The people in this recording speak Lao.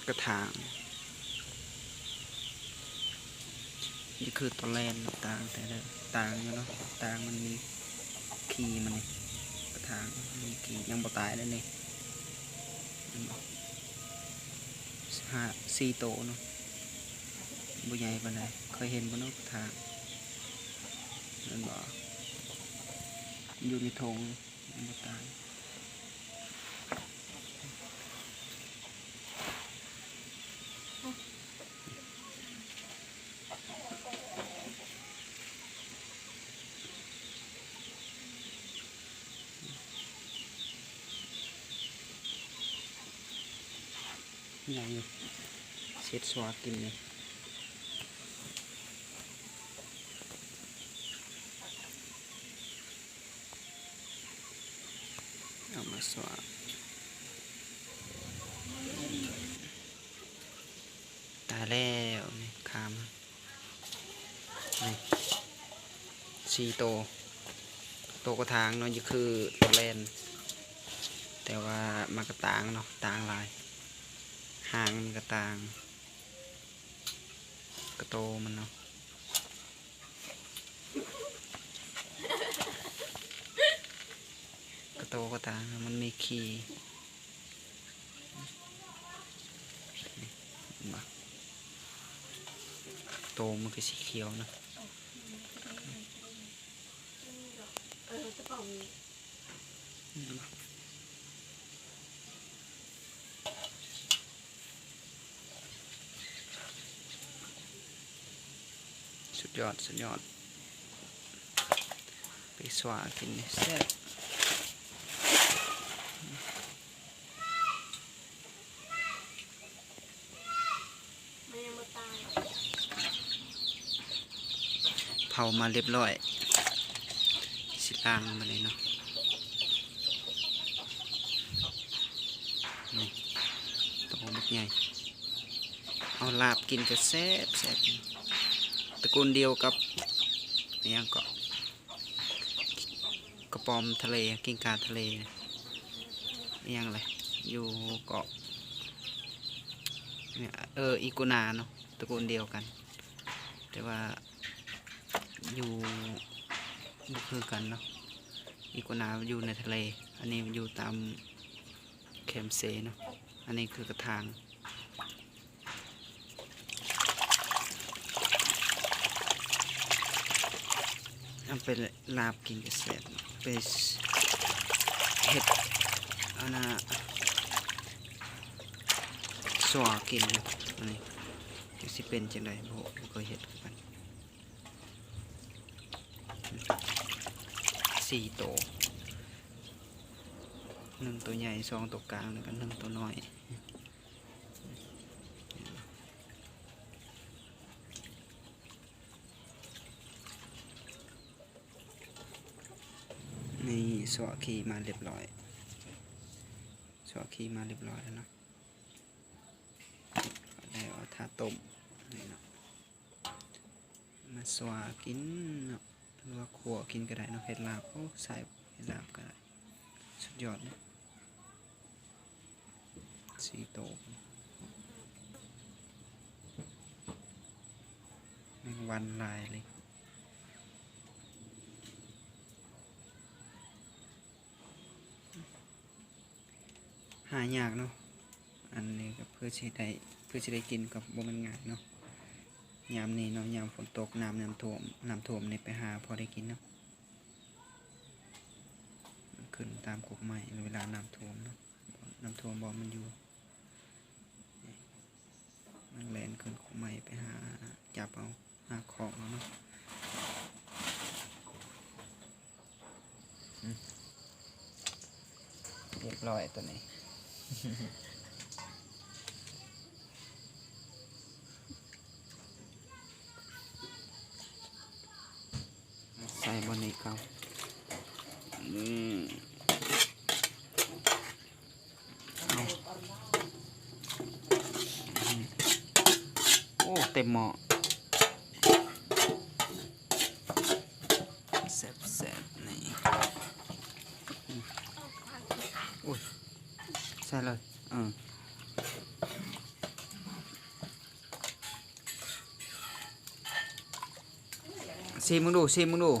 ກະຖາງ ນີ້ຄືໂຕແລນ ຕ່າງແຕ່ເດີ ຕ່າງຢູ່ເນາະ ຕ່າງມັນມີຄີມັນນີ້ ກະຖາງມີຄີ ຍັງບໍ່ຕາຍເດ້ນີ້ ເຫັນບໍ່ ຫ້າ ສີ່ໂຕເນາະ ບໍ່ໃຫຍ່ປານໃດ ເຄີຍເຫັນບໍ່ເນາະ ກະຖາງ ເຫັນບໍ່ ຢູ່ໃນຖົງ ຍັງຢູ່ ເຊັດຊວາກິນນີ້. ເອົາມາສວາ ຕາຍແລ້ວ ນີ້ຄາມ ນີ້ ສີ່ໂຕ ໂຕກະຖາງເນາະ ຢູ່ຄືໂຕແລນ ແຕ່ວ່າມັນກະຕ່າງເນາະ ຕ່າງຫຼາຍ ຫາງມັນກະຕ່າງ ກະໂຕມັນເນາະ. ກະໂຕກະຕ່າງ ມັນມີຄີ ເຫັນບໍ່ ໂຕມັນຄືສີຂຽວນະ. ສຸດຍອດ ສຸດຍອດ ໄປສວາກິນນີ້ແຊບ. ເຜົາມາລຽບລ້ອຍ ຊິລ້າງບາດນີ້ເນາະ. ນີ້ ໂຕບັກໃຫຍ່ ເອົາລາບກິນກະແຊບ ແຊບ ຕະກູນດຽວກັບ ອີ່ຫຍັງເກາະ ກະປອມທະເລ ກິ່ງກ່າທະເລ ອີ່ຫຍັງລະ ຢູ່ເກາະ ເອີ ອີກູນາເນາະ ຕະກູນດຽວກັນ ແຕ່ວ່າຢູ່ ບໍ່ຄືກັນເນາະ. ອີກູນາຢູ່ໃນທະເລ ອັນນີ້ຢູ່ຕາມແຄມເຊເນາະ. ອັນນີ້ຄືກະຖາງ ເອົາໄປລາບກິນກະແຊບ ໄປເຮັດອັນນ່າ ຊວາກິນ. ອັນນີ້ຈັກຊິເປັນຈັ່ງໃດ ບໍ່ ບໍ່ເຄີຍເຮັດຄືກັນ. ສີ່ໂຕ ໜຶ່ງໂຕໃຫຍ່ ສອງໂຕກາງ ແລ້ວກະໜຶ່ງໂຕນ້ອຍ. ນີ້ ຊວກຂີ້ມາລຽບລ້ອຍ ຊວກຂີ້ມາລຽບລ້ອຍແລ້ວເນາະ. ແລ້ວຖ້າຕົ້ມນີ້ເນາະ ມາຊວກກິນເນາະ ຫຼືວ່າຂົ້ວກິນກະໄດ້ເນາະ. ເຮັດລາບ ໂອ້ ໃສ່ເຮັດລາບກະໄດ້ ສຸດຍອດເລີຍ. ສີ່ໂຕ ແມງວັນຫຼາຍເລີຍ ຫາຍາກເນາະ. ອັນນີ້ກະເພື່ອຊິໄດ້ ເພື່ອຊິໄດ້ກິນກະບໍ່ແມ່ນງ່າຍເນາະ ຍາມນີ້ເນາະ ຍາມຝົນຕົກ ນ້ຳ ນ້ຳຖ້ວມ ນ້ຳຖ້ວມນີ້ໄປຫາພໍໄດ້ກິນເນາະ. ມັນຂຶ້ນຕາມກົກໄມ້ເວລານ້ຳຖ້ວມເນາະ ນ້ຳຖ້ວມບ່ອນມັນຢູ່ ມັນແລ່ນຂຶ້ນກົກໄມ້ໄປຫາຈັບເອົາ ຫາຂອງເອົາເນາະ. ອືມ ລຽບລ້ອຍໂຕນີ້ ໃສ່ບ່ອນນີ້ກ່ອນ ອືມ ເອົາ ອືມ ໂອ້ ເຕັມໝໍ້ ແຊບໆ ນີ້ ອືມ ໂອ້ຍ ໃສ່ເລີຍ ເອີ. ຊີມເບິ່ງດູ ຊີມເບິ່ງດູ.